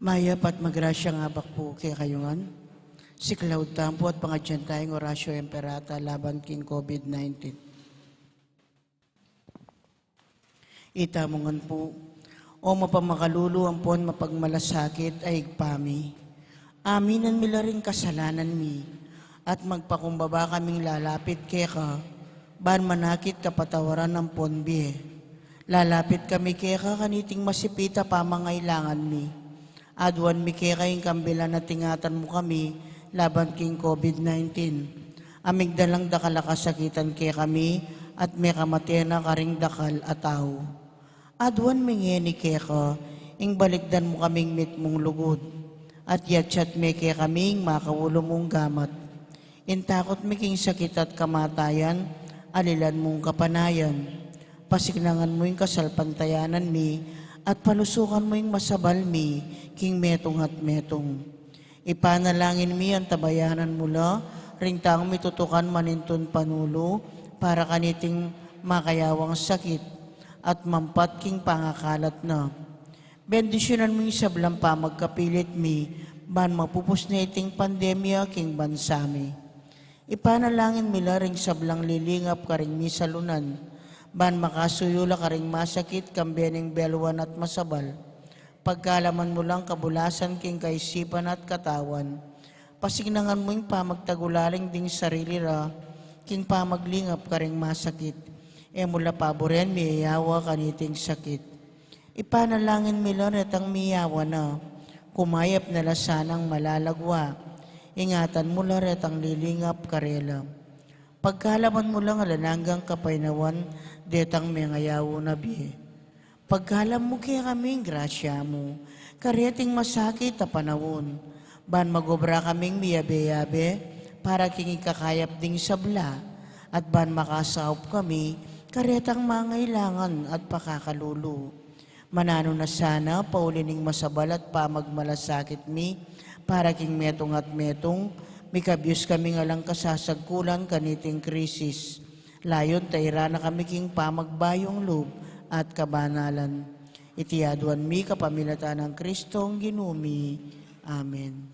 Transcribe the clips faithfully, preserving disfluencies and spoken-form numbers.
Mayap at magrasyang abak pu kekayu ngan. Siklaud tamu pu at pangadyan taya ing Oratio Imperata laban king COVID nineteen. Itamu ngan pu. O mapamakalulu ampon mapagmalasakit a Ibpa mi, aminan mi la ring kasalanan mi, at magpakumbaba kaming lalapit keka, ban manakit kapatawaran ampon bie. Lalapit kami keka kaniting masipit a pamangailangan mi. Aduan mi keka ing kambilan at ingatan mu kami laban king COVID nineteen. A migdalang dakal a kasakitan kekami at mekamate na karing dakal a tau. Aduan mi ngeni keka ing balikdan mu kaming mitmung lugud, at yatsat me kekami ing makaulu mung gamat. Ing takut mi king sakit at kamatayan, alilan mung kapanayan. Pasiknangan mu ing kasalpantayanan mi, at palusukan mu ing masabal mi king metung at metung. Ipanalangin mi antabayanan mu la ring taung mitutukan manintun panulu para kaniting makayawang sakit at mampat king pangakalat na. Bendisyunan mu ing sablang pamagkapilit mi, ban mapupus na iting pandemya king bansa mi. Ipanalangin mi la ring sablang lilingap karing misalunan, ban makasuyu la karing masakit, kambe ning beluan at masabal. Pagkalaman mu lang kabulasan king kaisipan at katawan. Pasiknangan mu ing pamagtagulaling ding sarili ra, king pamaglingap karing masakit. E mu la paburen miyayawa kaniting sakit. Ipanalangin mi la retang miyawa na, kumayap na la sanang malalagwa. Ingatan mu la retang lilingap karela. Pagkalaman mu lang alang anggang kapaynawan, detang mengayaw na bie. Pagkalam mu kekami ing grasya mu, kareting masakit a panaun, ban magobra kaming miyabe-yabe, para king ikakayap ding sabla, at ban makasaup kami, karetang mangailangan at pakakalulu. Mananu na sana, pauli ning masabal at pamagmalasakit mi, para king metung at metung, mikabyus kaming alang kasasagkulan kaniting krisis. Layun ta ira na kami king pamagbayung lub at kabanalan. Iti aduan mi kapamilatan nang Kristong Ginu mi. Amen.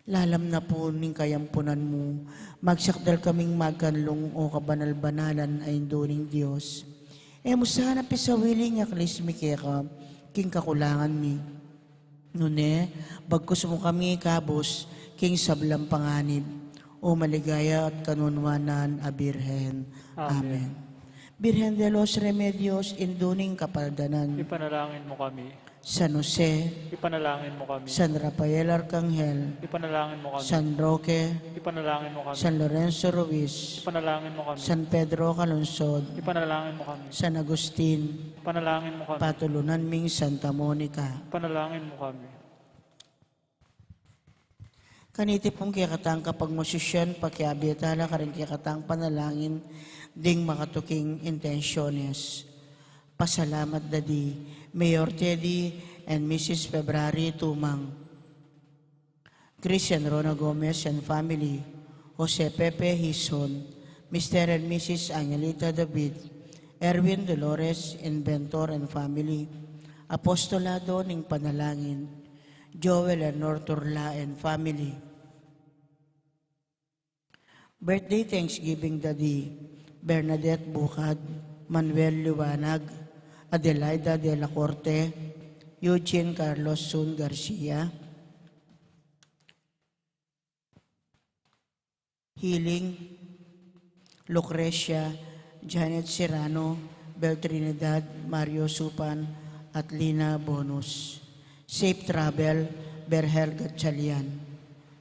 Lalam na pu ning kayampunan mu, magsakdal kaming magkanlung, o kabanal-banalan a Indu ning Dios. E mu sana pisawili ing aklis mi keka, king kakulangan mi. Nune, bagkus mu kami ikabus, king sablang panganib. O maligaya at kanunuanan a Birhen. Amen. Amen. Birhen de los Remedios, Indu ning Kapaldanan. Ipanalangin mu kami. San Jose. Ipanalangin mu kami. San Rafael Arcangel. Ipanalangin mu kami. San Roque. Ipanalangin mu kami. San Lorenzo Ruiz. Ipanalangin mu kami. San Pedro Calungsod. Ipanalangin mu kami. San Agustin. Ipanalangin mu kami. Patulunan ming Santa Monica. Ipanalangin mu kami. Kaniti pung kekatang kapagmasusyan, pakiabe tala karing kekatang panalangin ding makatuking intensyones. Pasalamat, Daddy. Mayor Teddy and Missus February Tumang. Christian Rona Gomez and family. Jose Pepe Hison. Mister and Missus Angelita David. Erwin Dolores Inventor and family. Apostolado ning Panalangin. Joel and North Turla and family. Birthday Thanksgiving, Daddy. Bernadette Bucad, Manuel Liwanag, Adelaida de la Corte, Eugene Carlos Sun Garcia, Healing, Lucrecia, Janet Serrano, Bel Trinidad, Mario Supan, at Lina Bonus. Safe travel, Berhel Gatchalian.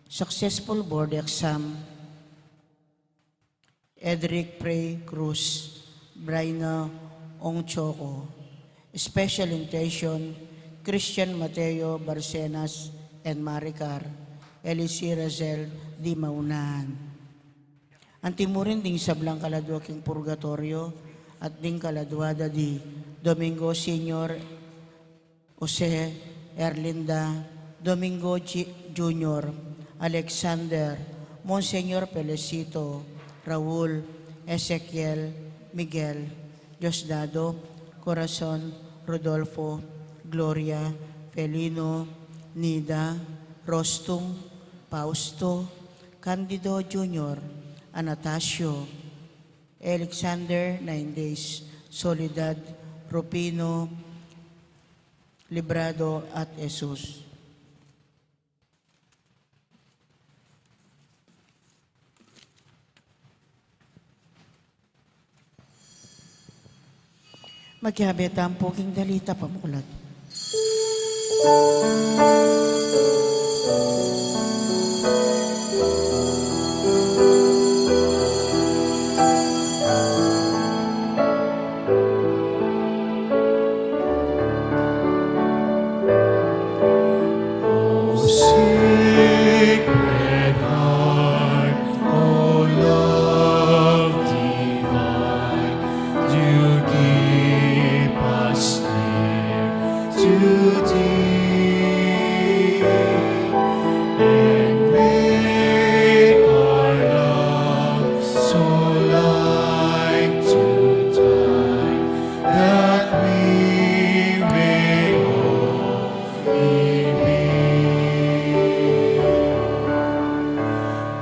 Successful board exam, Edric Prey Cruz, Brina Ong Choco. Special intention, Christian Mateo Barcenas and Maricar, Elisi Razel di Maunahan. Anti mu rin ding sablang kaladua king purgatoryo, at ding kaladua da di Domingo Senior, Jose, Erlinda, Domingo Ji-, Junior, Alexander, Monsignor Felicito, Raul, Ezekiel, Miguel, Diosdado, Corazon, Rodolfo, Gloria, Felino, Nida, Rostung, Fausto, Candido Junior, Anastasio, Alexander, Nine Days, Soledad, Rufino, Librado, at Jesus. Makiabe tamu pu king dalit a pamuklat. O Sacred Heart, O Love Divine, do keep us near to Thee, and make our love so like to Thine, that we may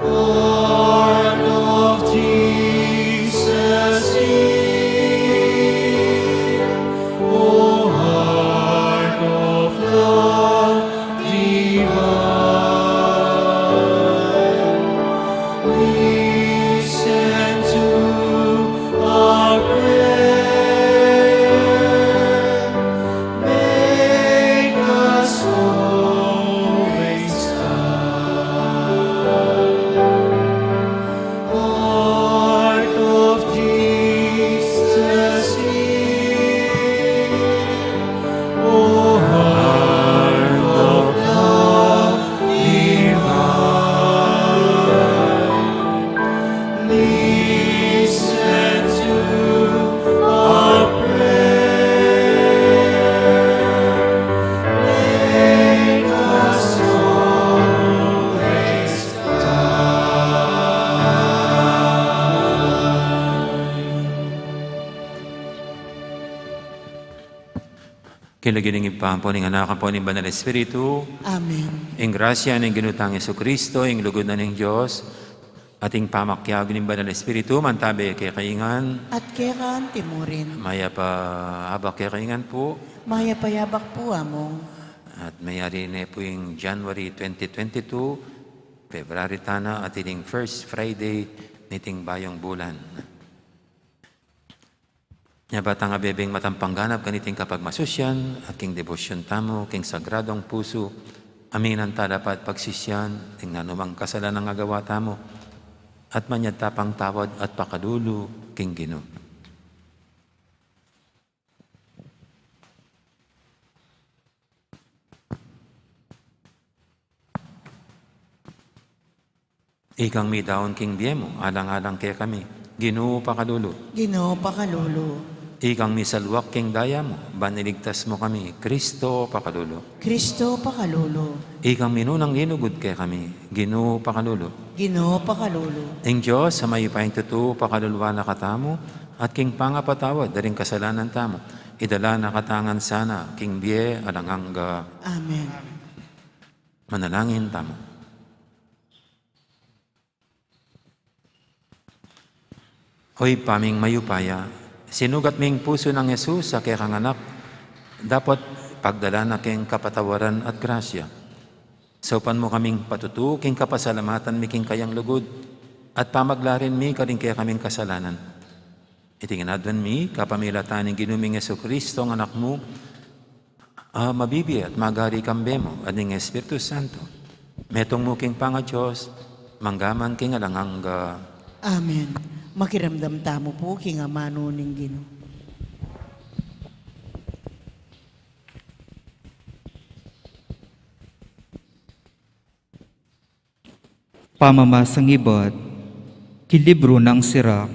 all Heart of Jesus, hear. O heart of love divine, listen to our prayer. Make us always thine. Heart of Jesus, hear. O heart of love divine, listen to our prayer. Make us always thine. King lagyu ning Ibpa, ampo ning Anak, ampo ning Banal Espiritu. Amen. Ing grasya ning Ginu tang Jesucristo, ing lugud na ning Dios, at ing pamakiabe ning Banal Espiritu, mantabe kekayu ngan. At keka anti mu rin. Mayap a abak kekayu ngan pu. Mayap a abak pu, Among. At mayari ne pu ing January twenty twenty-two, February tana, at ining first Friday niting bayung bulan. Nya ba tang abebeng matampang ganap kaniting kapagmasusyan at king debosyon tamu king Sagradong Pusu, aminan ta dapat pagsisian ing nanumang kasalanang agawa tamu, at manyad ta pang tawad at pakalulu king Ginu. Ikang midaun king bie mu, alang-alang kekami, Ginu pakalulu. Ginu pakalulu. Ikang misaluak king daya mu, ban iligtas mu kami, Kristo pakalulu. Kristo pakalulu. Ikang minunang linugud kekami, Ginu pakalulu. Ginu pakalulu. Ing Dios a mayupayang tutu pakaluluan na katamu, at king pangapatawad da ring kasalanan tamu, idala na kata ngan sana king bie alang angga. Amen. Manalangin tamu. O Ibpa ming mayupaya, sinugat ming pusu nang Jesus a kekang Anak, dapot pagdalan na keng kapatawaran at grasya. Saupan mu kaming patutu king kapasalamatan mi king kayang lugud, at pamaglarin mi karing kekaming kasalanan. Iti ngan aduan mi kapamilatan ning Ginu ming Jesucristo, ing Anak mu, a mabibie at magari kambe mu at ning Espiritu Santo, metung mu king pangaDios, mangga man king alang angga. Amen. Makiramdam tamu pu king amanu ning Ginu. Pamamasang ibat king libru nang Sirak.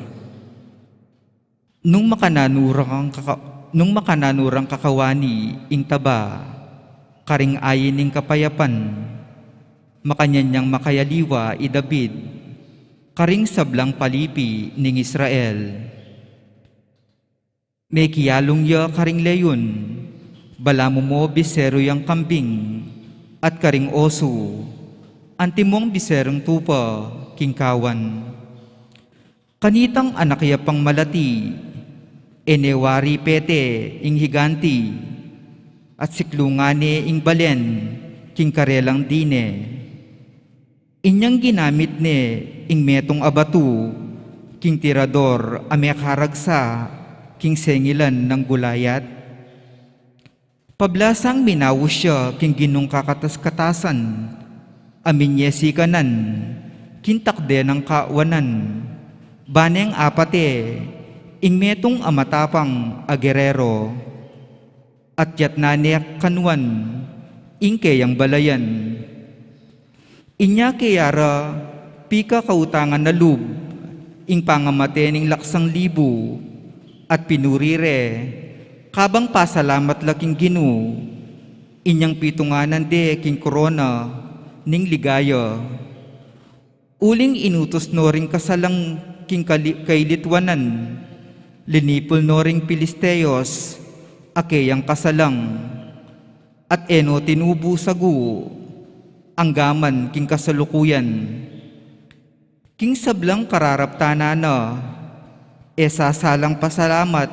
Nung makananu rang kaka-, nung makananu rang kakawani ing taba karing ain ning kapayapan, makanyan yang makayaliwa i David karing sablang palipi ning Israel. Mekialung ya karing leon, balamu mo biseru yang kambing, at karing osu, antimong biserung tupa king kawan. Kanitang anak ya pang malati, e ne wari pete ing higanti, at siklungan ne ing balen king karelang dine. Inyang ginamit ne ing metung a batu king tirador a mekaragsa king sengilan nang Goliat. Pablasang minaus ya king Ginung kakatas-katasan a minyesikanan king takde nang kawanan, ba neng apate ing metung a matapang a gerero, at yatnan ne kanuan ing keyang balayan. Inya keya ra pikakautangan na lub ing pangamate ning laksang libu, at pinuri re, kabang pasalamat la king Ginu. Inyang pitunganan de king korona ning ligaya. Uling inutus no ring kasalang king kali-, kailitwanan, linipul no ring Filisteos a keyang kasalang, at e no tinubu sagu anggaman king kasalukuyan. King sablang kararaptanan na, e sasalang pasalamat,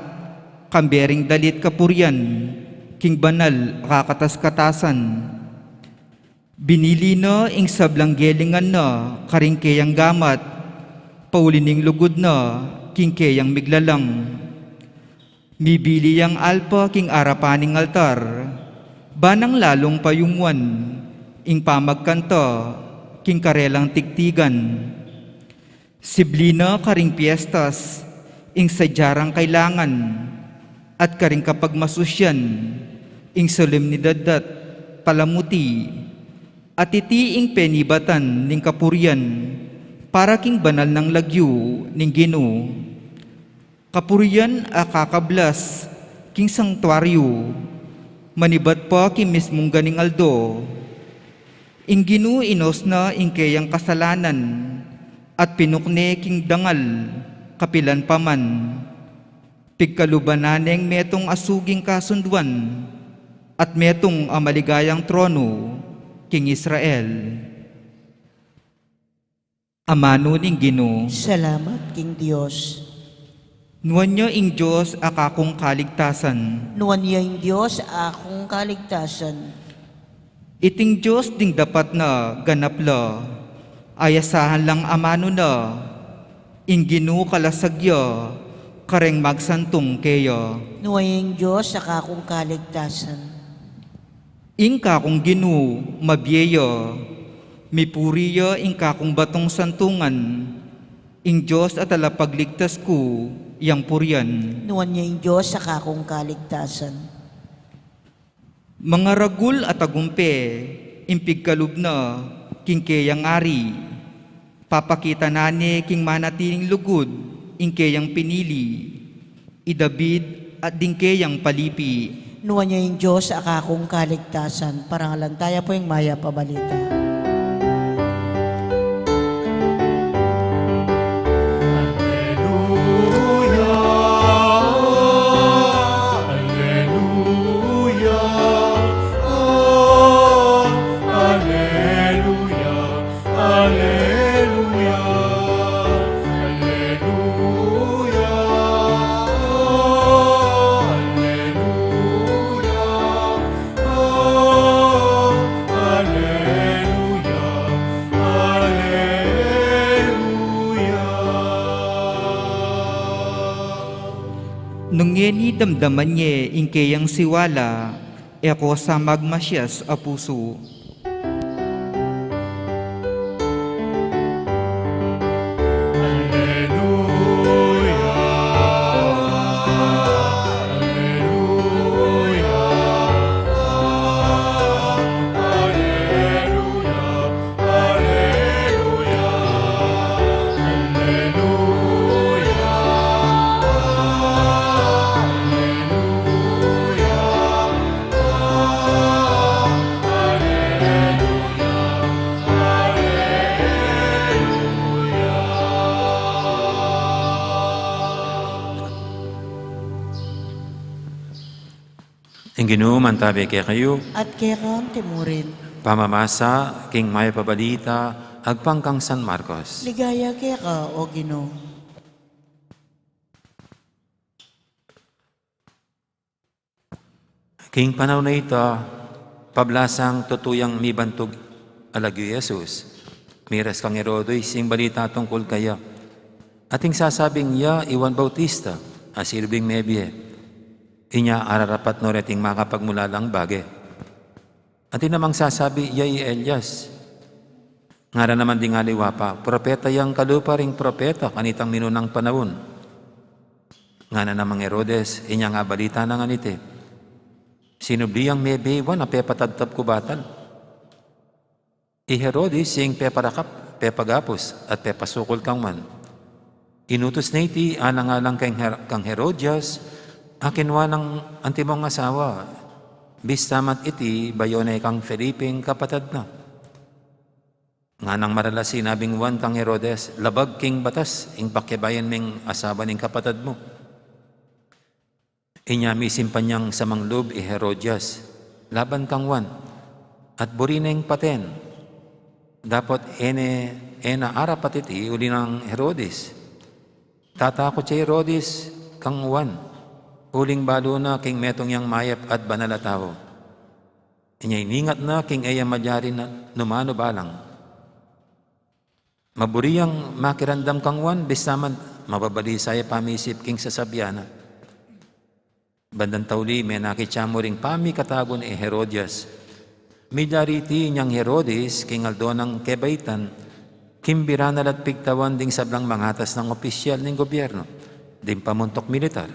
kambe ring dalit kapurian king banal a kakatas-katasan. Binili na ing sablang gelingan na karing keyang gamat, pauli ning lugud na king keyang miglalang. Mibili yang alpa king arapan ning altar, ba nang lalung payumuan ing pamagkanta king karelang tigtigan. Sibli na karing piestas ing sadya rang kailangan, at karing kapagmasusyan ing solemnidad at palamuti, at iti ing penibatan ning kapurian para king banal nang lagyu ning Ginu. Kapurian a kakablas king sangtuaryu, manibat pa king mismung ganing aldo. Ing Ginu inus na ing keyang kasalanan, at pinukne king dangal kapilan pa man. Pigkaluban na neng metung a suging kasunduan, at metung a maligayang tronu king Israel. Amanu ning Ginu. Salamat king Dios. Nuan ya ing Dios a kakung kaligtasan. Nuan ya ing Dios a kakung kaligtasan. Iting Dios ding dapat na ganap la, ayasahan lang amanu na, ing Ginu kalasag ya, kareng magsantung keya. Nuan ya ing Dios a kakung kaligtasan. Ing kakung Ginu, mabie ya, mipuri ya ing kakung batung santungan, ing Dios a talapagligtas ku, yang purian. Nuan ya ing Dios a kakung kaligtasan. Mangaragul a tagumpe, ing pigkalub na, king keyang ari, papakita na ne king manatiling lugud, ing keyang pinili, i David at ding keyang palipi. Nuan ya ing Dios a kakung kaligtasan, parangalan taya pu ing mayap a balita. Aleluya, aleluya, aleluya. Aleluya, aleluya, aleluya, aleluya, aleluya. Nung ngeni damdaman ye ing keyang siwala, e ko sa magmasias a pusu. Aleluya, aleluya, aleluya, aleluya, aleluya, aleluya. Ing Ginu mantabi kekayu. At keka mu rin. Pamamasa king mayap a balita agpang kang San Marcos. Ligaya keka, O Ginu. King panaun a ita, pablasang tutu yang mibantug a lagyu i Jesus. Miras kang Herodes ing balita tungkul kaya. Ating sasabing ya i Juan Bautista, a silbing mebie. Inya ararapat no reting makapagmulalang bage. Atin namang sasabi ya i Elias. Ngara naman ding aliwa pa, propeta yang kalupa ring propeta kanitang minunang panaun. Ngana namang Herodes, inyang abalita na nganiti, sinubli yang mebie i Juan a pepatadtab ku batal. I Herodes ing peparakap, pepagapus, at pepasukul kang Juan. Inutus na iti alang-alang kang Her-, kang Herodias, a kinua nang antimong asawa, bista mat iti bayu ne kang Felipe ing kapatad na. Nganang maralas sinabing Juan kang Herodes, labag king batas ing pakiabayan meng asawa ning kapatad mu. Inya misimpan yang samang lub i Herodias laban kang Juan, at buri neng paten. Dapot e ne, e na arapat iti uli nang Herodes. Tatakut ya i Herodes kang Juan, uling balu na king metung yang mayap at banal a tau. Inya iningat na king e ya malyari na numanu balang. Maburi yang makiramdam kang Juan, bista man mababalisa ya pamisip king sasabian na. Bandang tauli, menakit ya mu ring pamikatagun i Herodias. Milyari iti inyang Herodes, king aldo nang kebaitan, kimbira na la't pigtawan ding sablang mangatas nang opisyal ning gobyerno, ding pamuntuk militar,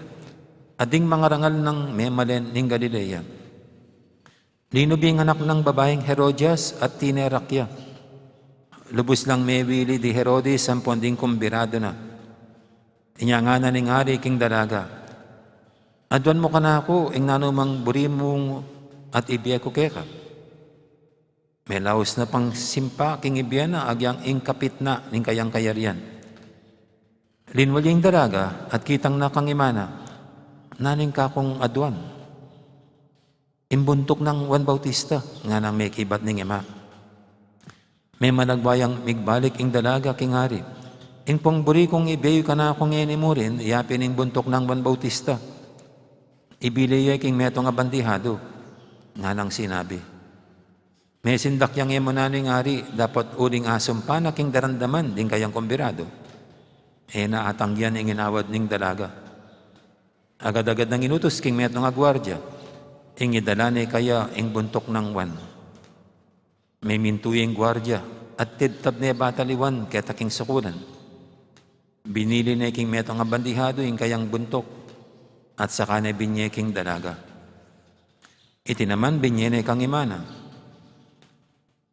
at ding mangarangal nang memalen ning Galilea. Linub ya ing anak nang babaing Herodias at tinerak ya. Lubus lang mewili di Herodes ampon ding kumbiradu na. Inya ngana ning ari king dalaga, aduan mu kanaku ing nanumang buri mu at ibie ku keka. Melaus na pang simpa king ibie na agyang ing kapit na ning kayang kayarian. Linwal ya ing dalaga at kitang na kang ima na, nanu ing kakung aduan? Ing buntuk nang Juan Bautista, nganang mekibat ning ima. Memalagwa yang migbalik ing dalaga king ari. Ing pung buri kung ibie yu kanaku ngeni murin, iya pin ing buntuk nang Juan Bautista. Ibile ye king metung a bandihadu, nganang sinabi. Mesindak yang e mu nanu ing ari, dapot uling asumpa na king daramdaman ding kayang kumbiradu, e na atanggian ing inawad ning dalaga. Agad-agad nang inutus king metung a guardia, ing idala ne kaya ing buntuk nang Juan. Memintu ya ing guardia, at tedtab ne batal i Juan keta king sukulan. Binili ne king metung a bandihadu ing kayang buntuk, at saka ne binye king dalaga. Iti naman binye ne kang ima na.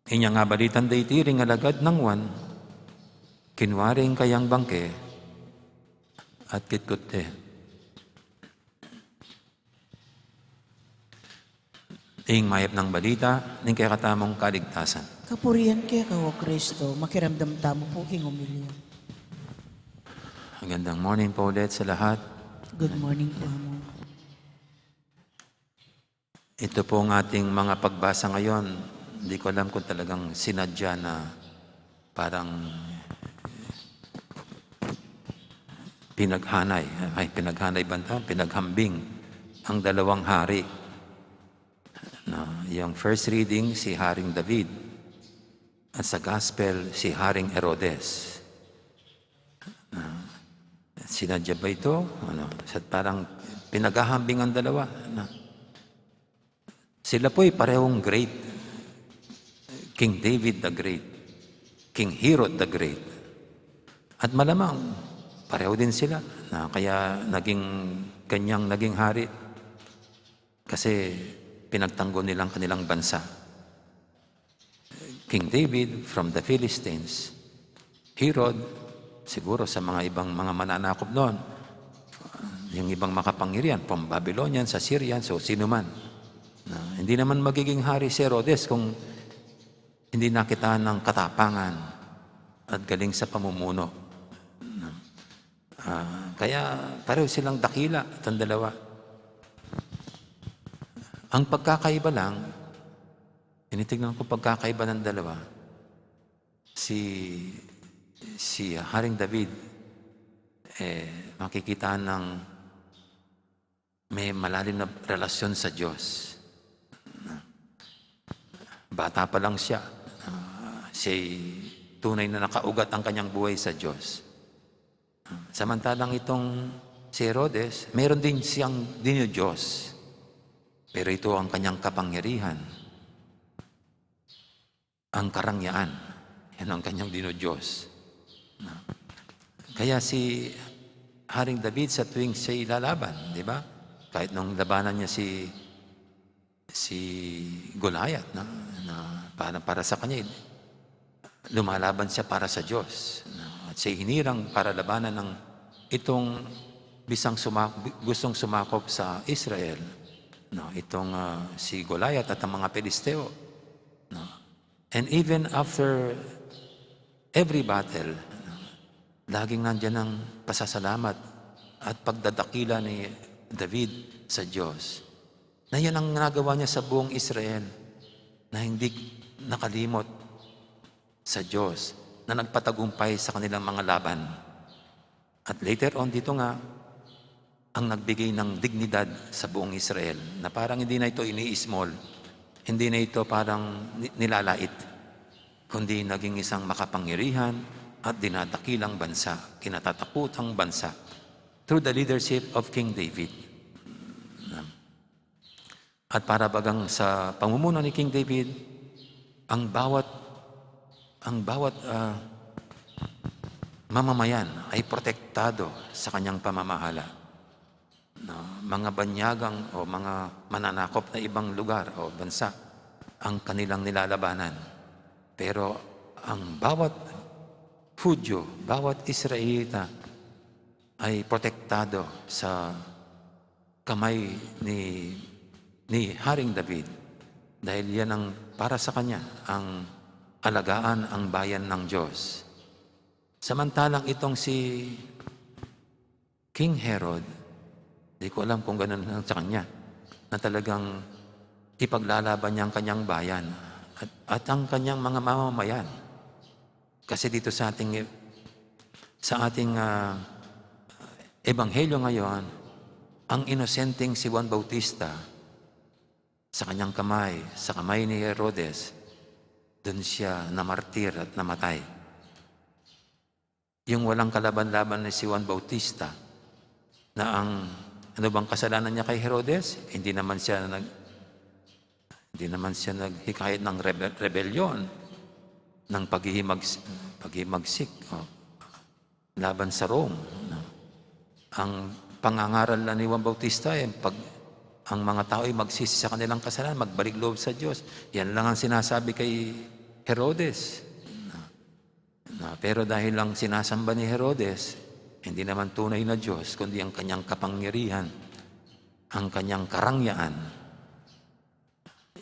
Inyang abalitan da iti ring alagad nang Juan, kinua ne ing kayang bangke at kitkut de. Ing mayap nang balita ning kekatamung kaligtasan. Kapurian keka, O Kristo. Makiramdam tamu pu king omilya. Magandang morning po ulit sa lahat. Good morning po, Amo. Ito pong ating mga pagbasa ngayon, di ko alam kung talagang sinadya na parang pinaghanay, ay, pinaghanay banta, pinaghambing ang dalawang hari. Na, yung first reading, si Haring David, at sa gospel, si Haring Herodes. Na, sinadya ba ito? Ano, sa parang pinaghahambing ang dalawa. Na, sila po'y parehong great. King David the Great, King Herod the Great. At malamang, pareho din sila na kaya naging ganyang naging hari. Kasi pinagtanggol nilang kanilang bansa. King David from the Philistines. Herod, siguro sa mga ibang mga mananakop noon, yung ibang makapangyarihan, from Babylonians, Assyrians, o sino man. Na, hindi naman magiging hari si Herodes kung hindi nakitaan ng katapangan at galing sa pamumuno. Na, ah, kaya pareho silang dakila, itong dalawa. Ang pagkakaiba lang, Tinitignan ko pagkakaiba ng dalawa. Si, si Haring David, eh, makikita ng may malalim na relasyon sa Diyos. Bata pa lang siya, ah, siya'y tunay na nakaugat ang kanyang buhay sa Diyos. Samantalang itong si Herodes, meron din siyang dinudiyos. Pero ito ang kanyang kapangyarihan, ang karangyaan. Yan ang kanyang dinudiyos. Kaya si Haring David, sa tuwing siya'y lalaban, di ba? Kahit nung labanan niya si, si Goliath, na, na para, para sa kanya, lumalaban siya para sa Diyos. No? At siya hinirang para labanan ng itong bisang sumak-, gustong sumakop sa Israel. No? Itong, ah, si Goliath at ang mga Pilisteo. No? And even after every battle, no? Laging nandiyan ang pasasalamat at pagdadakila ni David sa Diyos. Na yan ang nagawa niya sa buong Israel, na hindi nakalimot sa Diyos, na nagpatagumpay sa kanilang mga laban. At later on, dito nga, ang nagbigay ng dignidad sa buong Israel, na parang hindi na ito ini-small, hindi na ito parang ni-, nilalait, kundi naging isang makapangyarihan at dinadakilang bansa, kinatatakutang bansa, through the leadership of King David. At para bagang sa pamumuno ni King David, ang bawat, ang bawat, ah, mamamayan ay protektado sa kanyang pamamahala. No, mga banyagang o mga mananakop na ibang lugar o bansa ang kanilang nilalabanan. Pero ang bawat Hudyo, bawat Israelita ay protektado sa kamay ni, ni Haring David, dahil yan ang para sa kanya ang alagaan ang bayan ng Diyos. Samantalang itong si King Herod, di ko alam kung ganun lang sa kanya, na talagang ipaglalaban niya ang kanyang bayan at, at ang kanyang mga mamamayan. Kasi dito sa ating, sa ating, ah, ebanghelyo ngayon, ang inosenteng si Juan Bautista, sa kanyang kamay, sa kamay ni Herodes, dun siya namartir at namatay. Yung walang kalaban-laban ni si Juan Bautista, na ang, ano bang kasalanan niya kay Herodes? Hindi naman siya nag-, hindi naman siya naghikayat ng rebe-, rebelyon, ng paghihimags-, paghimagsik, o, laban sa Rome, no? Ang pangangaral na ni Juan Bautista, eh, pag ang mga tao ay magsisi sa kanilang kasalanan, magbalik loob sa Diyos. Yan lang ang sinasabi kay Herodes. No? Na, pero dahil lang sinasamba ni Herodes, hindi naman tunay na Diyos, kundi ang kanyang kapangyarihan, ang kanyang karangyaan,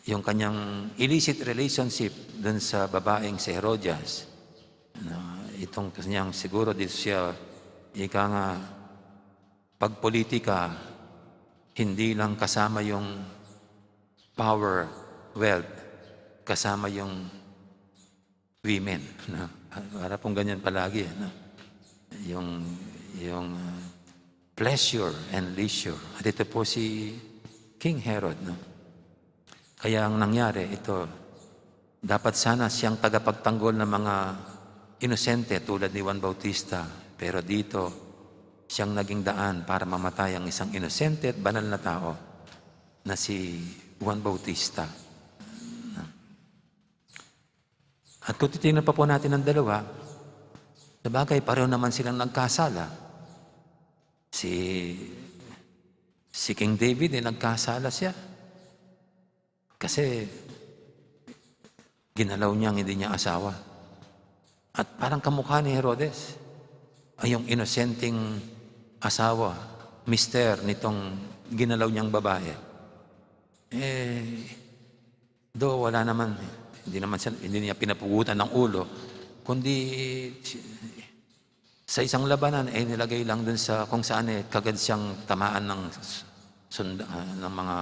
yung kanyang illicit relationship dun sa babaeng si Herodias. Na, itong kanyang siguro dito siya, ika nga, pagpolitika, hindi lang kasama yung power, wealth, kasama yung women, no? Para pong ganyan palagi, no? Yung, yung, ah, pleasure and leisure. At ito po si King Herod, no? Kaya ang nangyari, ito, dapat sana siyang tagapagtanggol ng mga inosente tulad ni Juan Bautista. Pero dito, siyang naging daan para mamatay ang isang inosente at banal na tao na si Juan Bautista. At kung titingnan pa po natin ang dalawa, sabagay, pareho naman silang nagkasala. Si, si King David, eh, nagkasala siya. Kasi ginalaw niya ang hindi niya asawa. At parang kamukha ni Herodes, ay yung inosenteng asawa, mister nitong ginalaw niyang babae. Eh, do wala naman, hindi naman siya, hindi niya pinapugutan ng ulo, kundi sa isang labanan, eh, nilagay lang dun sa kung saan, eh, kagad siyang tamaan ng s-, sunda-, ah, ng mga,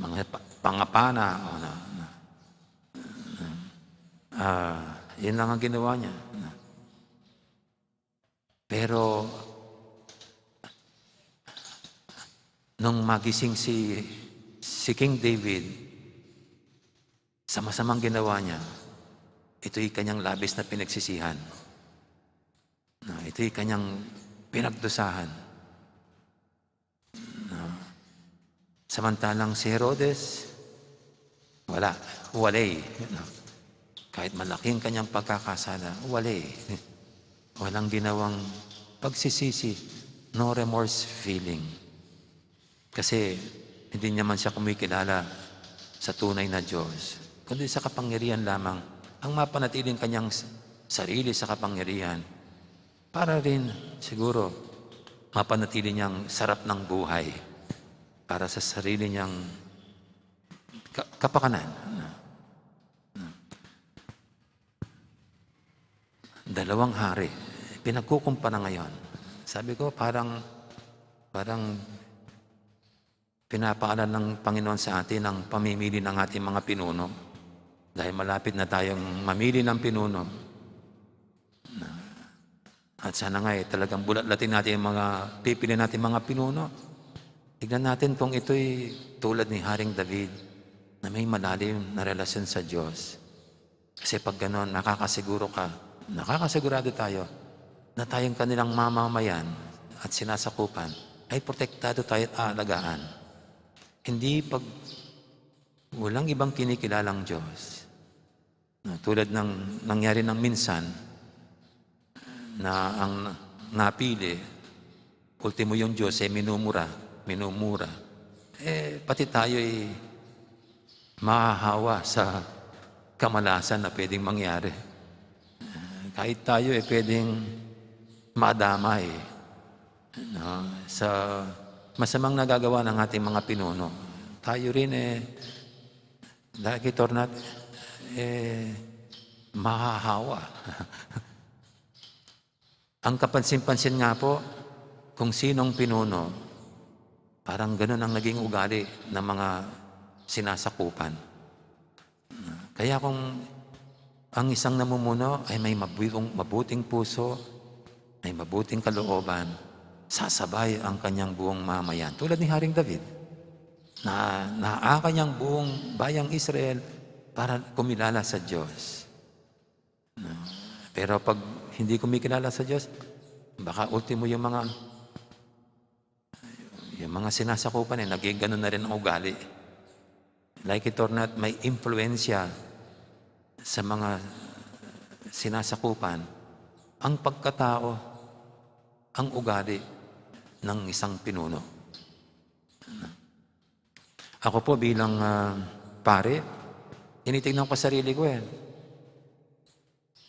mga pa-, pangapana, o na, na. Ah, yun lang ang ginawa niya. Pero nung magising si, si King David, sa masamang ginawa niya, ito'y kanyang labis na pinagsisihan. Na, ito'y kanyang pinagdusahan. Na, samantalang si Herodes, wala. Walay. Na, kahit malaki ang kanyang pagkakasala, walay. Walang ginawang pagsisisi, no remorse feeling. Kasi hindi naman siya kumikilala sa tunay na Diyos, kundi sa kapangyarihan lamang. Ang mapanatiling kanyang s-, sarili sa kapangyarihan, para rin siguro mapanatili niyang sarap ng buhay para sa sarili niyang ka-, kapakanan. Dalawang hari, pinagkukumpara ngayon. Sabi ko, parang, parang pinapaalam ng Panginoon sa atin ang pamimili ng ating mga pinuno. Dahil malapit na tayong mamili ng pinuno. Na, at sana nga, eh, talagang bulatlatin natin yung mga pipili natin mga pinuno. Tignan natin kung ito'y tulad ni Haring David na may malalim na relasyon sa Diyos. Kasi pag ganon, nakakasiguro ka, nakakasigurado tayo na tayong kanilang mamamayan at sinasakupan ay protektado tayo at aalagaan. Hindi pag walang ibang kinikilalang Diyos. Na, tulad ng nangyari ng minsan, na ang napili, ultimo yung Diyos ay minumura, minumura. Eh, pati tayo ay mahahawa sa kamalasan na pwedeng mangyari. Eh, kahit tayo ay pwedeng madamay, no, sa masamang nagagawa ng ating mga pinuno. Tayo rin, eh, dahil kay Tornat, eh, mahahawa. Ang kapansin-pansin nga po, kung sinong pinuno, parang ganun ang naging ugali ng mga sinasakupan. Kaya kung ang isang namumuno ay may mabuting, mabuting puso, may mabuting kalooban, sasabay ang kanyang buong mamayan. Tulad ni Haring David, na, na ang kanyang buong bayang Israel para kumilala sa Diyos. No? Pero pag hindi kumikilala sa Diyos, baka ultimo yung mga, yung mga sinasakupan, eh, naging ganun na rin ang ugali. Like it or not, may impluensya sa mga sinasakupan ang pagkatao, ang ugali ng isang pinuno. Ako po bilang, ah, pare, tinitignan ko sarili ko, eh.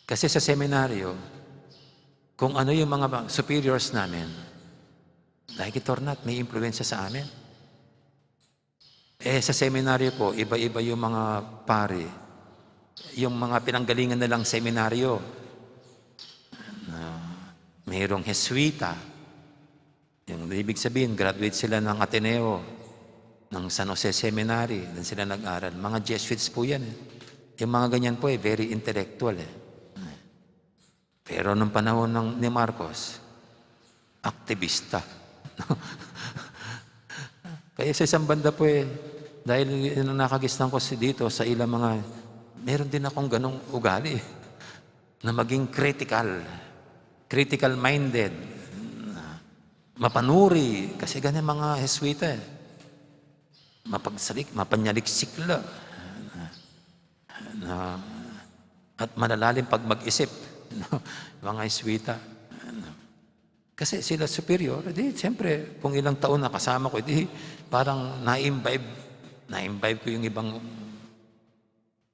Kasi sa seminaryo, kung ano yung mga ba-, superiors namin, like it or not, may impluensya sa amin. Eh, sa seminaryo po, iba-iba yung mga pari, yung mga pinanggalingan nilang seminaryo. Na mayroong Jesuita, yung ibig sabihin, graduate sila ng Ateneo, ng San Jose Seminary, doon sila nag-aral. Mga Jesuits po yan, eh. Yung mga ganyan po, eh, very intellectual, eh. Pero nung panahon ng, ni Marcos, aktibista. Kaya sa isang banda po, eh, dahil yun ang nakagisnan ko si-, dito sa ilang mga, meron din akong ganong ugali, eh, na maging critical, critical-minded, na mapanuri, kasi ganyan mga Jesuita, eh. Mapagsalik-, mapanyaliksik la. Na, at malalalim pag mag-isip, no? Mga Jesuita. Kasi sila superior, di, siyempre, kung ilang taon na kasama ko, di, parang na-imbibe, na-imbibe ko yung ibang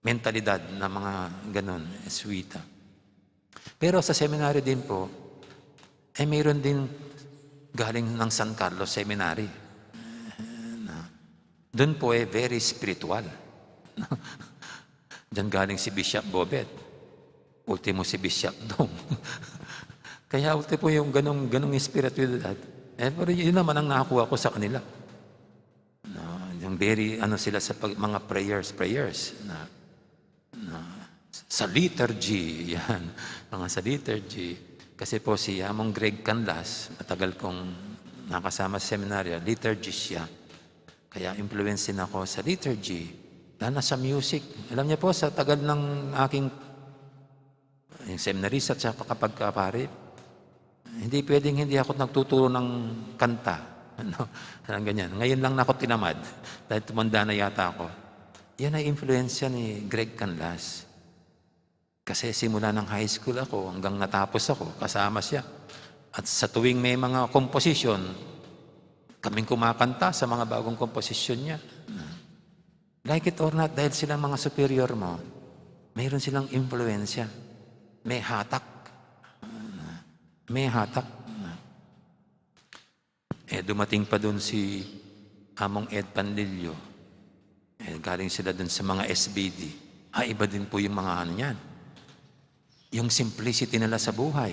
mentalidad na mga ganun, Jesuita. Pero sa seminary din po, eh, mayroon din galing ng San Carlos Seminary. Na, doon po, eh, very spiritual. Diyan galing si Bishop Bobet. Ultimo si Bishop Dong. Kaya ultimo yung ganong, ganong espiritualidad. Eh, pero yun naman ang nakuha ko sa kanila. No, yung very, ano sila sa pag-, mga prayers, prayers. Na, na, Sa liturgy, yan. Mga sa liturgy. Kasi po si Among Greg Canlas, matagal kong nakasama sa seminaryo, liturgist siya. Kaya influence din ako sa liturgy, lalo na sa music. Alam niya po, sa tagal ng aking, yung seminarista at saka kapag kapari, hindi pwedeng hindi ako nagtuturo ng kanta. Ano? Parang ganyan. Ngayon lang ako tinamad dahil tumanda na yata ako. Yan ay influensya ni Greg Canlas. Kasi simula ng high school ako hanggang natapos ako, kasama siya. At sa tuwing may mga komposisyon, kaming kumakanta sa mga bagong komposisyon niya. Like it or not, dahil silang mga superior mo, mayroon silang impluensya. May hatak. May hatak. Eh, dumating pa dun si Among Ed Panlilio. Eh, galing sila dun sa mga S B D. Ah, iba din po yung mga ano niyan. Yung simplicity nila sa buhay.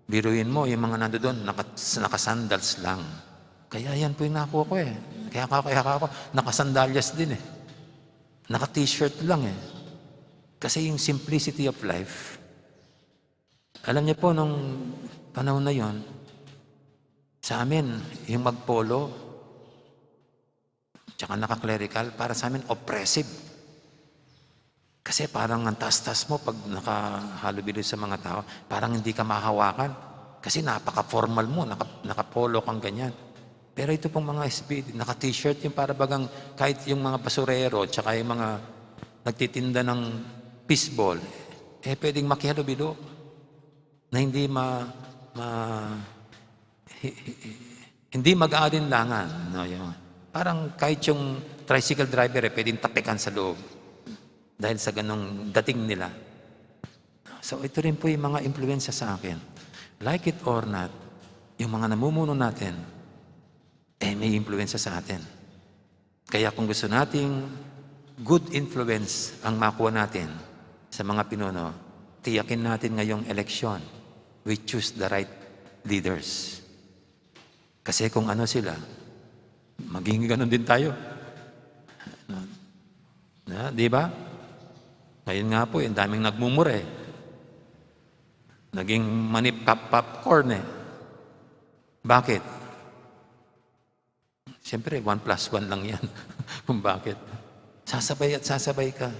Biruin mo, yung mga nando doon, naka-, naka-sandals lang. Kaya yan po yung nakuha ko eh. Kaya ka, kaya ka ako, naka-sandalyas din eh. Naka-t-shirt lang eh. Kasi yung simplicity of life. Alam niyo po, nung panahon na yon, sa amin, yung magpolo, tsaka naka-clerical, para sa amin, oppressive. Kasi parang ang taas-taas mo pag nakahalubilo sa mga tao, parang hindi ka mahawakan. Kasi napaka-formal mo, naka-, nakapolo kang ganyan. Pero ito pong mga S B D, naka-t-shirt yung para bagang kahit yung mga basurero, tsaka yung mga nagtitinda ng fishball, eh, pwedeng makihalubilo na hindi ma-, ma-, hi-, hi-, hi-, hindi mag-aalinlangan, no? Yung, parang kahit yung tricycle driver, eh, pwedeng tapikan sa loob dahil sa ganong dating nila. So, ito rin po yung mga impluwensya sa akin. Like it or not, yung mga namumuno natin, eh, may impluwensya sa atin. Kaya kung gusto nating good influence ang makuha natin sa mga pinuno, tiyakin natin ngayong eleksyon, we choose the right leaders. Kasi kung ano sila, maging ganun din tayo. Na, na, di ba? Ngayon nga po, yung daming nagmumura eh. Naging mani pop-, popcorn eh. Bakit? Siyempre, one plus one lang yan. Kung bakit. Sasabay at sasabay ka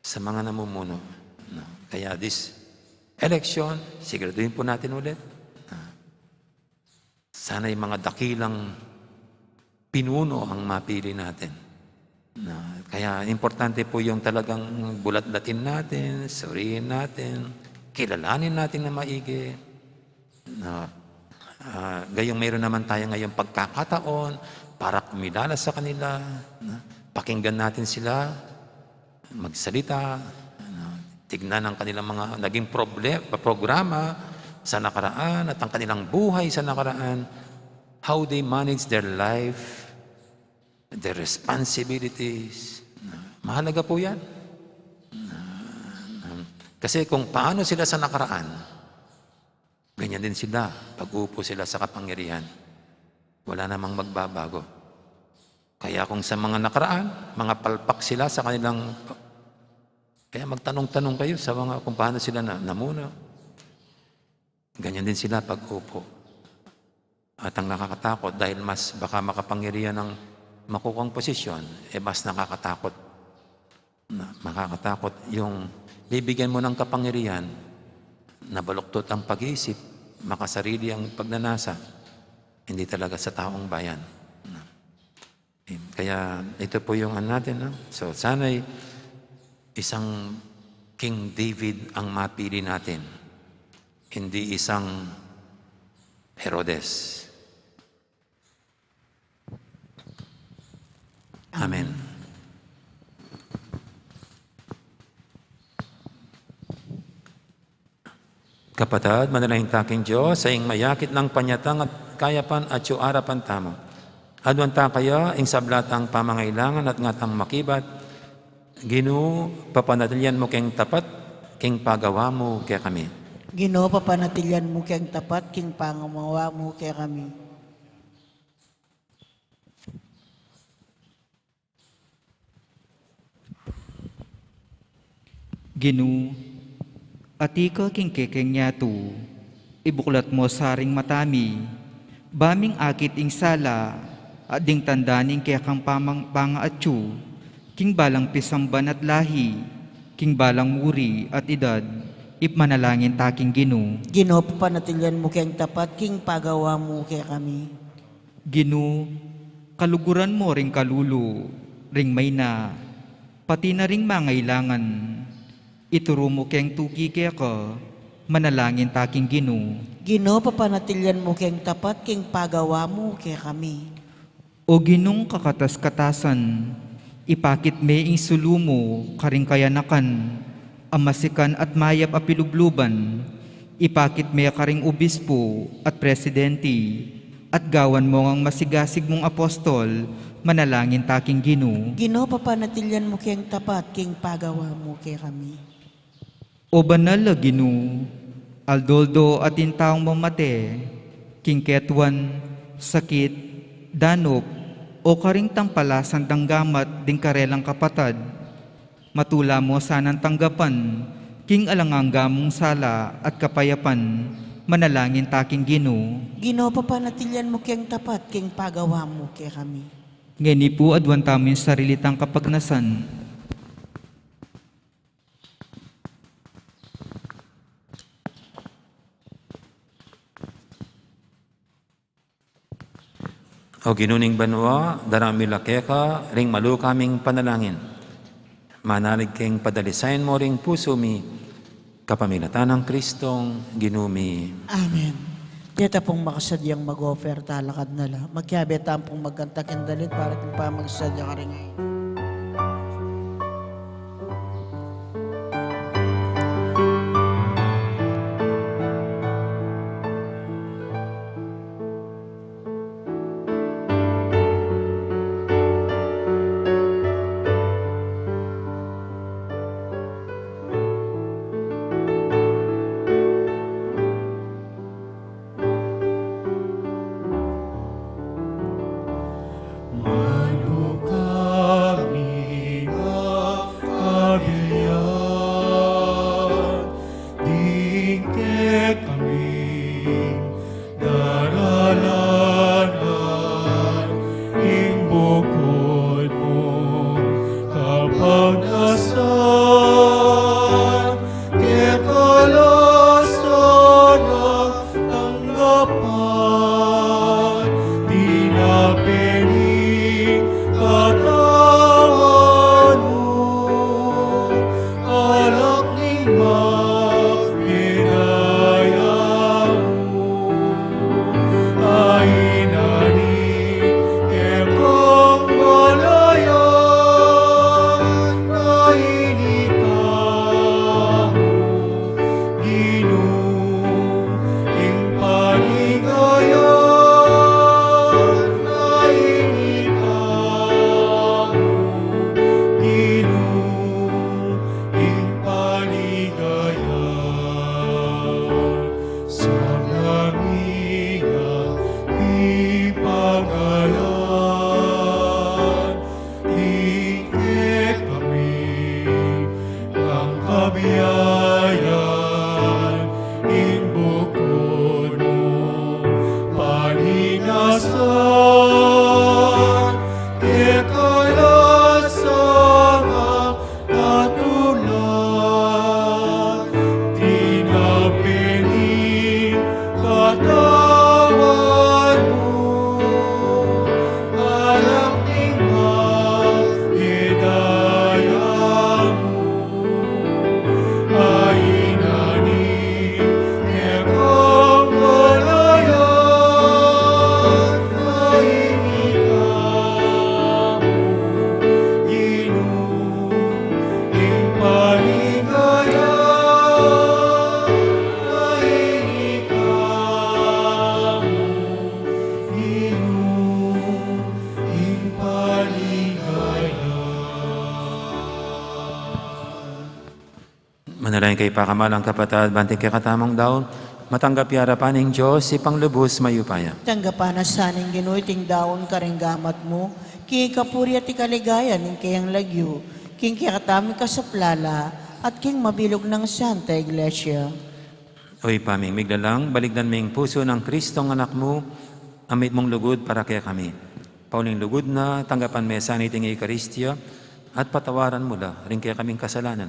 sa mga namumuno. No? Kaya this election, siguraduhin po natin ulit. Ah, sana yung mga dakilang pinuno ang mapili natin. Na, kaya importante po yung talagang bulatlatin natin, suriin natin, kilalanin natin na maigi. Na, ah, gayong mayroon naman tayo ngayong pagkakataon para kumilala sa kanila, na, pakinggan natin sila, magsalita, ano, tignan ang kanilang mga naging proble-, programa sa nakaraan at ang kanilang buhay sa nakaraan, how they manage their life, their responsibilities. Mahalaga po yan. Kasi kung paano sila sa nakaraan, ganyan din sila pag uupo sila sa kapangyarihan. Wala namang magbabago. Kaya kung sa mga nakaraan, mga palpak sila sa kanilang, kaya magtanong-tanong kayo sa mga kung paano sila na, namuno. Ganyan din sila pag uupo. At ang nakakatakot, dahil mas baka makapangyarihan ang makukuhang posisyon, eh mas nakakatakot. Na, makakatakot yung bibigyan mo ng kapangyarihan, nabaluktot ang pag-iisip, makasarili ang pagnanasa, hindi talaga sa taong bayan. Na, kaya ito po yung ano natin, no? So, sana'y isang King David ang mapili natin, hindi isang Herodes. Amen. Kapatad, manalangin ta king Dios, sa ing mayakit nang panyatang at kayapan at yu arapan tamu. Aduan ta kaya ing sabla tang pamangailangan at ngatang makibat, Ginu, papanatilian mu keng tapat king pagawa mu kekami. Ginu, papanatilian mu keng tapat king pagawa mu kekami. Ginu, atiu ka king kekeng yatu, ibuklat mu sa ring mata mi, ba ming akit ing sala, at ding tanda ning kekang pamang-, pangaatsu, king balang pisamban at lahi, king balang muri at idad, ipanalangin ta king Ginu. Ginu, papanatilian mu keng tapat king pagawa mu kekami. Ginu, kaluguran mu ring kalulu, ring maina, pati na ring mangailangan. Ituru mu keng tuki keka, manalangin ta king Ginu. Ginu, papanatilian mu keng tapat king pagawa mu kekami. O Ginung kakatas-katasan, ipakit me ing sulu mu karing kayanakan a masikan at mayap a pilubluban, ipakit me karing obispo at presidente, at gawan mu ngang masigasig mung apostol, manalangin ta king Ginu. Ginu, papanatilian mu keng tapat king pagawa mu kekami. O banal a Ginu, aldo-aldo atin taung mamate, king ketuan, sakit, danup, o karing tampalasan dang gamat ding karelang kapatad, matula mu sanang tanggapan, king alang angga mung sala at kapayapan, manalangin ta king Ginu. Ginu, papanatilian mu keng tapat king pagawa mu kekami. Ngeni pu, aduan tamu ing sarili tang kapagnasan. O Ginu ning banua, daraun mi la keka ring maluka ming panalangin. Manalig keng padalisayan mu ring pusu mi, kapamilatan nang Kristong Ginu mi. Amen. Deta pung makasadyang mag-offer, talakad na la. Makiabe tamu pung magkanta king dalit para king pamagsadya karing Manuka mi nga kabilyan, ding kekaming daralanan, ing bukod mung kapagnasan, keka la sana tanggapan, dinape ning katawan mu, alak ning magmedaya mu. Ay na ni kekang malayan, ay ni kamu Ginu, ing paligayan, ay ni kamu Ginu, ing paligayan. Sablang ing pagalan, ing kekami, ang kabiayan, ing bukod mu, panigasan, keka la sana katulad, dinape ning katawan mu, alak ning magmedaya mu. Ay na ni kekang malayan, ay ni kamu Ginu, ing paligayan, ay ni kamu Ginu, ing paligayan. Manalangin kayu pakamalan kung kapatad, ban king kekatamung daun, matanggap ya arapan ning Dios, Ibpang lubus mayupaya. Tanggapan na sa ning Ginu iting daun karing gamat mu, king kapurian at kaligayan ning kayang lagyu, king kekatamung kasaplalan, At king mabilug nang Santa Iglesia. O Ibpa ming miglalang, balikdan me ing pusu nang Kristong Anak mu, a mitmung lugud para kekami. Pauling lugud na, tanggapan me sa niting Eukaristia, at patawaran mu la ring kekaming kasalanan.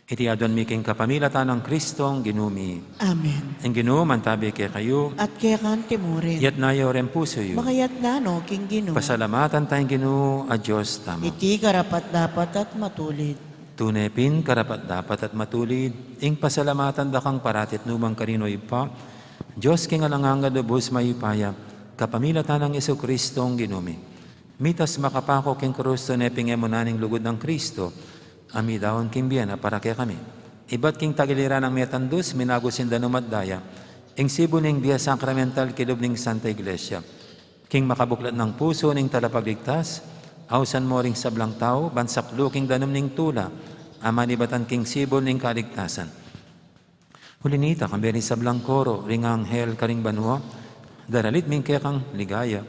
Iti aduan mi king kapamilatan nang Kristong Ginu mi. Amen. Ing Ginu mantabi kekayu. At keka naman murin. Iyatas yu ring pusu yu. Makayatas no king Ginu. Pasalamatan taya ing Ginu a Dios tamu. Iti karapat-dapat at matulid. Tune pin karapat-dapat at matulid ing pasalamatan da kang parati at nukarin man, o Ibpa, Dios king alang angga, lubus mayupaya, kapamilatan nang Jesucristong Ginu mi. Mitas makapaku king krus, tune pin e mu na ning lugud nang Kristo a midaun king bie na para kekami. Ibat king tagiliran nang metung a krus, minagus ing danum at daya, ing sibul ning bie sakramental king lub ning Santa Iglesia. King makabuklat nang pusu ning Talapagligtas, ausan mu ring sablang tau ban saklu king danum ning tula a manibatan king sibul ning kaligtasan. Uli nita, kambe ring sablang koro ring anghel karing banua, daralit mi ing kekang ligaya.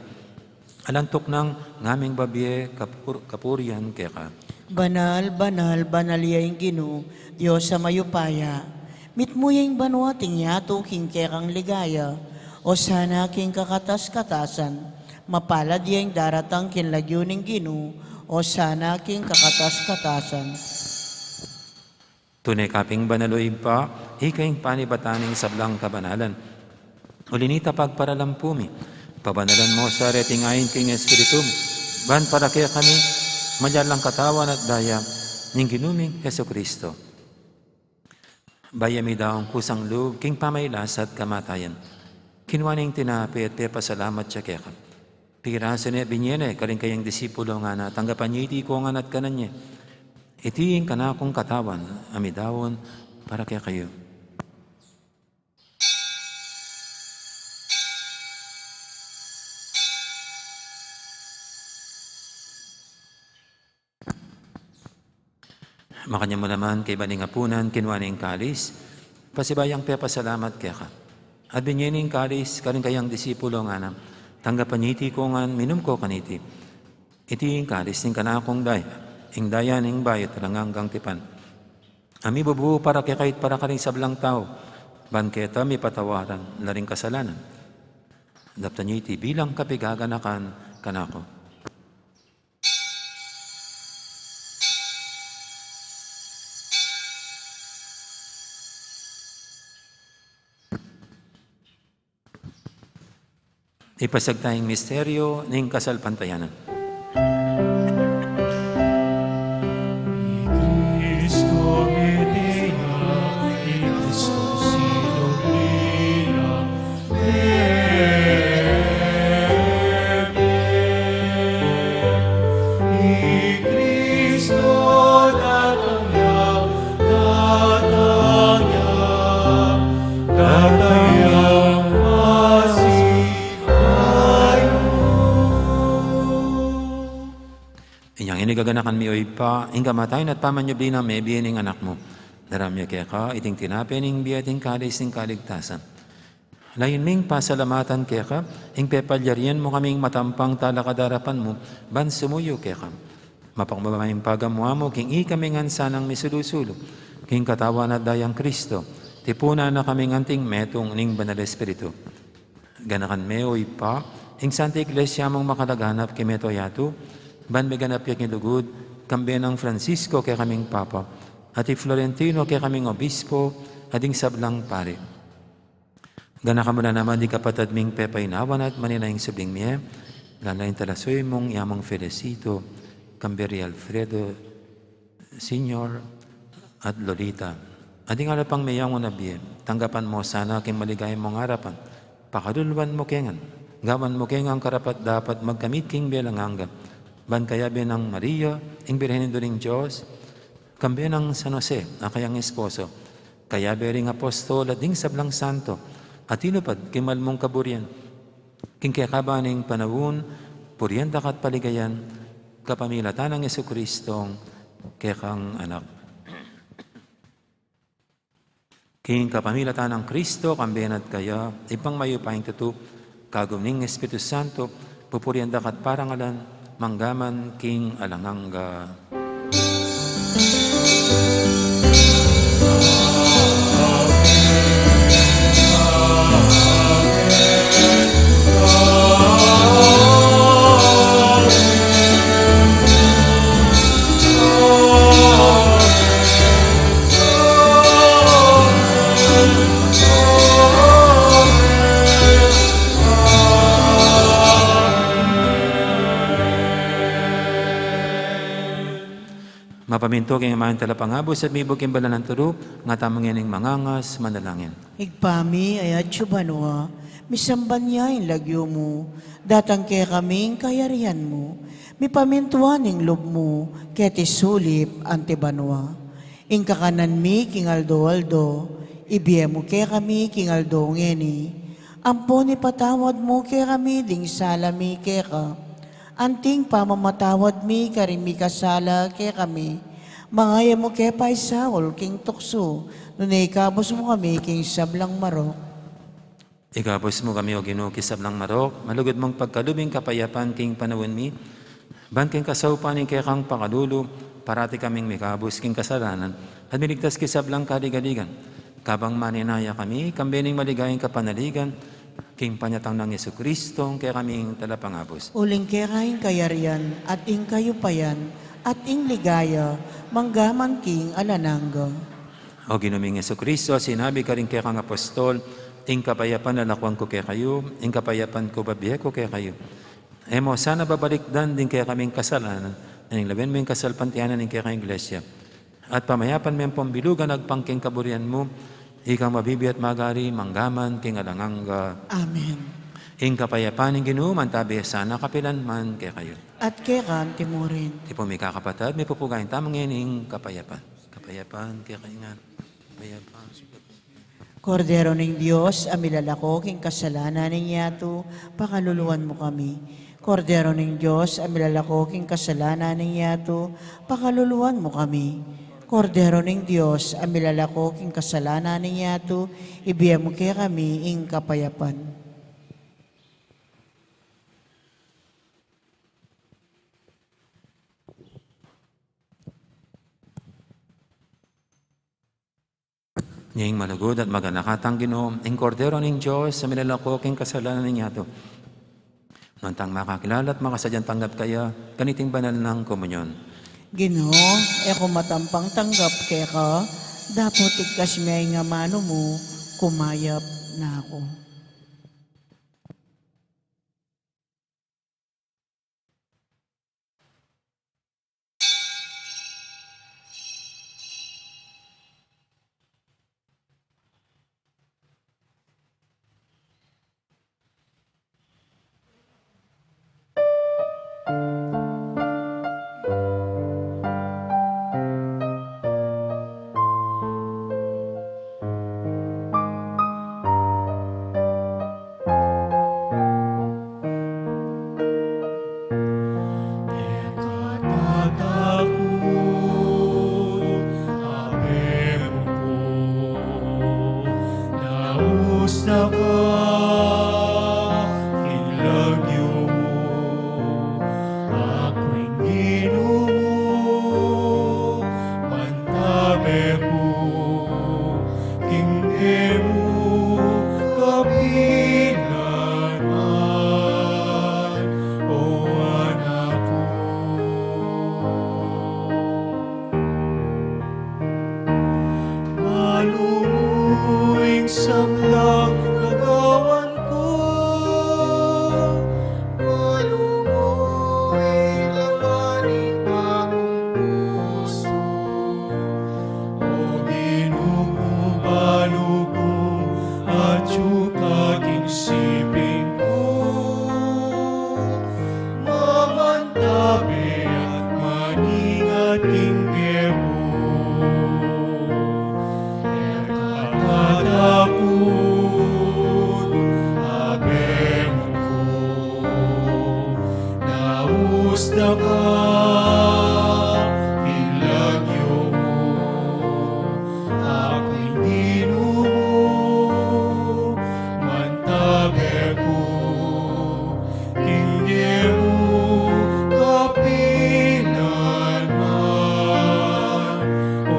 Alang tuknang ngaming babie kapur-, kapurian keka. Banal, banal, banal ya ing Ginu, Dios a mayupaya. Mitmu ya ing banua at ing yatu king kekang ligaya. Osana king kakatas-katasan. Mapalad ya ing daratang king lagyu ning Ginu. Osana king kakatas-katasan. Tune ka pin banal, o Ibpa, ika ing panibatan ning sablang kabanalan. Uli nita, pagparalampu mi, pabanalan mu sa reting ain king Espiritu mu, ban para kekami maging katawan at daya ning Ginu ming Jesucristo. Bayu mi daun kusang lub king pamagkasakit at kamatayan, kinua ne ing tinape at pepasalamat ya keka. Pirasu ne, binie ne karing kayang disipulo, ngana, tanggapan ye iti ikayu ngan at kanan ye. Iti ing kanakung katawan a midaun para kekayu. Makanyan mu naman, kaibat ning apunan, kinua ne ing kalis, pasibayu yang pepasalamat keka. At binie ne ing kalis karing kayang disipulo, ngana, tanggapan ye iti ikayu ngan, minum kayu kaniti. Iti ing kalis ning kanakung daya, ing daya ning bayu at alang anggang tipan, a mibubu para kekayu at para karing sablang tau, ban keta mipatawaran la ring kasalanan. Daptan ye iti bilang kapaganakan kanaku. Ipasiag taya ing misteryu ning kasalpantayanan. I Kristu mete ya, i Kristu sinubli na, mebie. I Kristu datang ya, datang ya, datang ya, masi Inyang ini gaganakan mi, o Ibpa, ing kamatayan at pamanyubli nang mebie ning Anak mu. Daraun mi keka iting tinape ning bie at ing kalis ning kaligtasan. Layun ming pasalamatan keka ing pepalyarian mu kaming matampang talakad arapan mu, ban sumuyu keka. Mapakubaya ming pagamu-amu king ikami ngan sanang misulu-sulu king katawan at dayang Kristo, tipunan na kaming anting metung ning Banal Espiritu. Ganakan me, o Ibpa, ing Santa Iglesia mung makalaganap king mabilug a yatu, ban miganap ya king lugud, kambe nang Francisco kekaming Papa, at i Florentino kekaming Obispo, at ding sablang pari. Ganakan mu la naman ding kapatad ming pepaynawan at manenaya king subling mie, lalo na ing talasuyu mung i Amang Felicito, kambe ri Alfredo, Senior at Lolita. At ding ala pang meyangu na bie, tanggapan mu sana king maligaya mung arapan. Pakaluluan mu ke ngan, gawan mu ke ngan karapat-dapat magkamit king bie alang angga. Ban kayabe nang Maria, ing Birhen Indu ning Dios, kambe nang San Jose, a kayang esposo, kayabe ring apostol at ding sablang santo, a tinupad king mal mung kaburian. King kekaban ning panaun, purian da ka at paligayan, kapamilatan nang Jesucristong kekang Anak. King kapamilatan nang Kristo, kambe na at kaya, Ibpang mayupayang tutu, kagum ning Espiritu Santo, pupurian da ka at parangalan, mangga man king alang angga. Mapamintu king Ama, ing Talapangabus, at mibug king banal nang turu, ngatamu ngening mangangas, manalangin. Ibpa mi, atsu ka banua, misamban ya ing lagyu mu, datang kekami ing kayarian mu, mipamintuan ing lub mu, keti sulip anti banua. Ing kakanan mi king aldo-aldo, ibie mu kekami king aldo ngeni. Ampon ipatawad mu kekami ding sala mi keka, anting pamamatawad mi karing mikasala kekami. Manga e mu ke paisaul king tuksu, nune ikabus mu kami king sablang marok. Ikabus mu kami, O Ginu, king sablang marok, malugud mung pagkalub ing kapayapan king panaun mi, ban king kasaupan ning kekang pakalulu, parati kaming mikabus king kasalanan, at miligtas king sablang kaligaligan. Kabang maninaya kami, kambe ning maligayang kapanaligan, king panyatang nang Jesucristo, ing kekaming Talapangabus. Uling keka ing kayarian, at ing kayupayan, at ing ligaya, mangga man king alang angga. O Ginu ming Jesucristo, sinabi karing kekang apostol, ing kapayapan lalakuan ku kekayu, ing kapayapan ku bibie ku kekayu. E mu sana babalikdan ding kekaming kasalanan, nune lawen mu ing kasalpantayanan ning kekang Iglesia. At pamayapan me ampon bilugan agpang king kaburian mu, ikang mabibie at magari, mangga man king alang angga. Amen. Ing kapayapan ning Ginu, mantabi sana kapilan man kekayu. At keka anti murin. Tipun mi kakapatad, mipupugayan tamu ngening kapayapan. Kapayapan kekayu ngan. Kapayapan. Kordero ning Dios, a milalako king kasalanan ning yatu, pakaluluan mu kami. Kordero ning Dios, a milalako king kasalanan ning yatu, pakaluluan mu kami. Kordero ning Dios, a milalako king kasalanan ning yatu, ibie mu kekami ing kapayapan. Ning malugud at maganaka tang Ginu, ing Kordero ning Dios, a milalako king kasalanan ning yatu. Nuan tang makakilala at makasadyang tanggap kaya, kaniting banal nang komunyon. Ginu, e ku matampang tanggap keka, dapot iktas me ing amanu mu, kumayap na ku. Nausda ka king lagyu mu, aku ing Ginu mu, mantabe ku king bie mu kapilan man, o anak ku. Malungu ing sablang gagawan ku, malungu ing laman ning akung pusu. O Ginu ku, balu kung atyu ka king siping ku, mamantabe at maingat king bie ku. E ka tatakut, Abe mungku, nausda ka king lagyu mu, aku ing Ginu mu, mantabe ku king bie mu kapilan man, o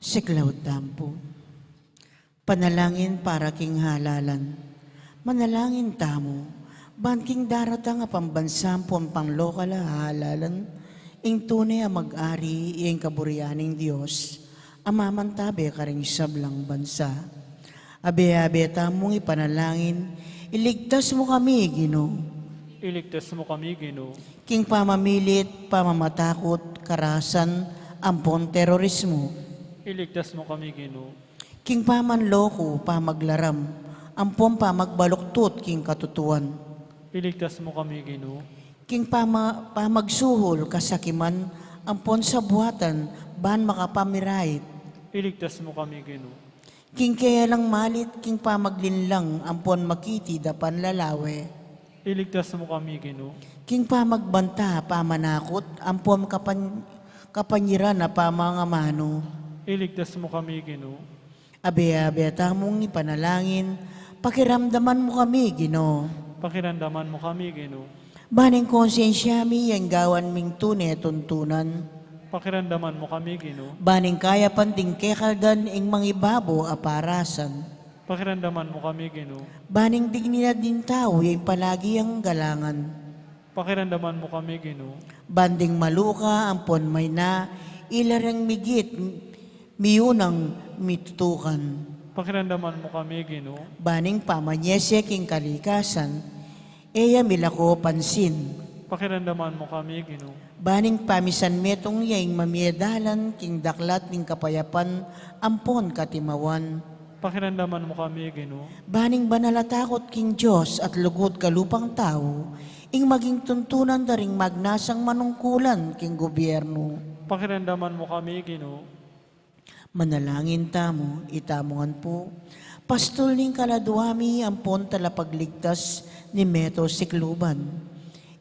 Siklaud tamu pu. Panalangin para king halalan. Manalangin tamu, ban king daratang a pambansa ampon panlokal a halalan, ing tune a mag-ari, ing kaburian ning Dios, a mamantabe karing sablang bansa. Abe-abe tamung ipanalangin, iligtas mu kami, Ginu. Iligtas mu kami, Ginu. King pamamilit, pamamatakut, karasan, ampon terorismu. Iligtas mu kami, Ginu. King pamanloko, pamaglaram, ampon pamagbaluktut king katutuan. Iligtas mu kami, Ginu. King pama-, pamagsuhul, kasakiman, ampon sabuatan, ban makapamirait. Iligtas mu kami, Ginu. King keyalang malit, king pamaglinlang, ampon makitid a panlalawe. Iligtas mu kami, Ginu. King pamagbanta, pamanakut, ampon kapan-, kapanyiran a pamangamanu. Iligtas mu kami, Ginu. Abe-abe tamung ipanalangin, pakiramdaman mu kami, Ginu. Pakiramdaman mu kami, Ginu. Ban ing konsensya mi, ing gawan ming tune tuntunan. Pakiramdaman mu kami, Ginu. Ban ing kayapan ding kekaldan, ing mangibabo a parasan. Pakiramdaman mu kami, Ginu. Ban ing dignidad ning tau, ing palagi yang galangan. Pakiramdaman mu kami, Ginu. Ban ding maluka, ampon mayna, ila reng migit, miyunang mitutukan. Pakiramdaman mu kami, Ginu. Ban ing pamanyese king kalikasan, e ya milako pansin. Pakiramdaman mu kami, Ginu. Ban ing pamisanmetung ya ing mamie dalan king daklat ning kapayapan ampon katimawan. Pakiramdaman mu kami, Ginu. Ban ing banal a takut king Dios at lugud kalupang tau, ing maging tuntunan da ring magnasang manungkulan king gobyernu. Pakiramdaman mu kami, Ginu. Manalangin tamu, itamu ngan pu, pastul ning kaladua mi ampon talapagligtas ning meto sikluban.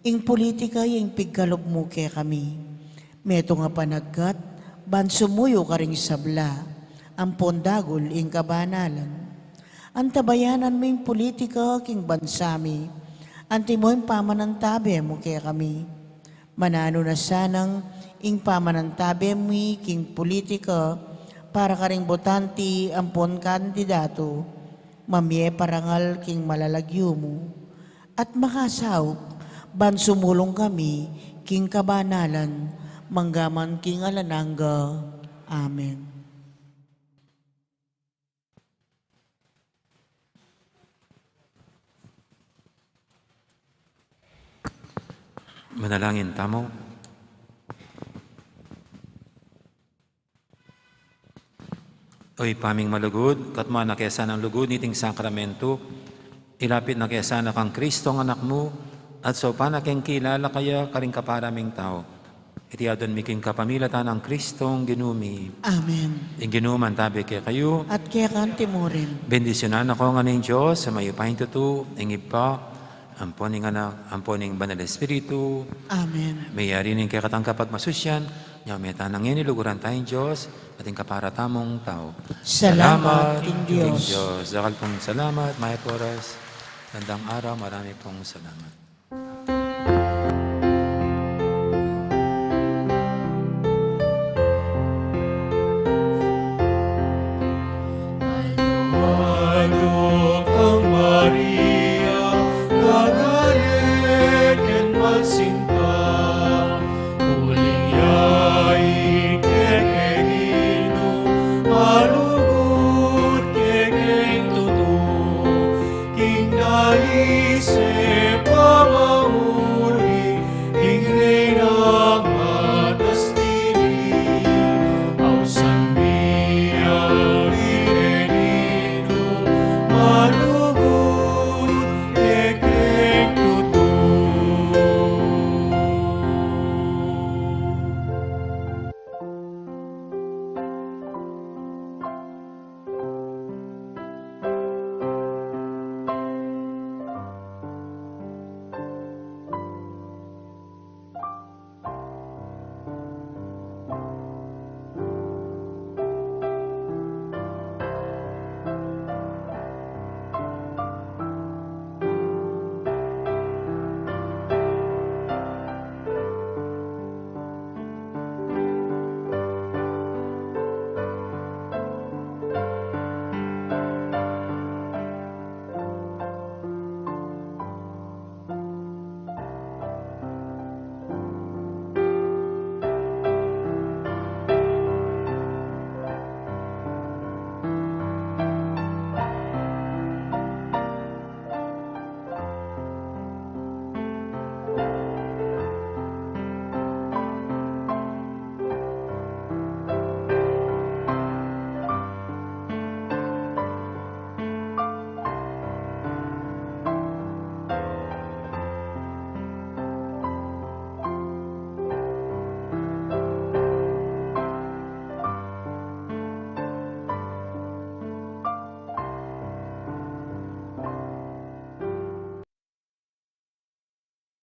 Ing pulitika ing pigkalub mu kekami. Metung a panagkat, ban sumuyu karing sabla, ampon dagul ing kabanalan. Antabayanan mu ing pulitika king bansa mi, antimo ing pamanantabe mu kekami. Mananu na sanang ing pamanantabe mi king pulitika para karing botante ampon kandidatu, mamie parangal king malalagyu mu, at makasaup ban sumulung kami king kabanalan, manggaman king alang angga. Amen. Manalangin tamu. O Ibpa ming malugud, katmuan na ke sana ing lugud niting sakramento, ilapit na ke sana kang Kristong Anak mu, at saupan na keng kilala kaya karing kapara ming tau. Iti adwan mi king kapamilatan nang Kristong Ginu mi. Amen. Ing Ginu mantabe kekayu. At keka mu rin. Bendisyunan na kayu ngan ning Dios a mayupaya king tutu, ing Ibpa, ampon ing Anak, ampon ing Banal Espiritu. Amen. Meyari ning kekatang kapagmasusyan, nyau me tana ngeni luguran taya ing Dios, at ing kapara tamung tau. Salamat king Dios. Dakal pung salamat, mayap a oras, gandang araw, marami pung salamat.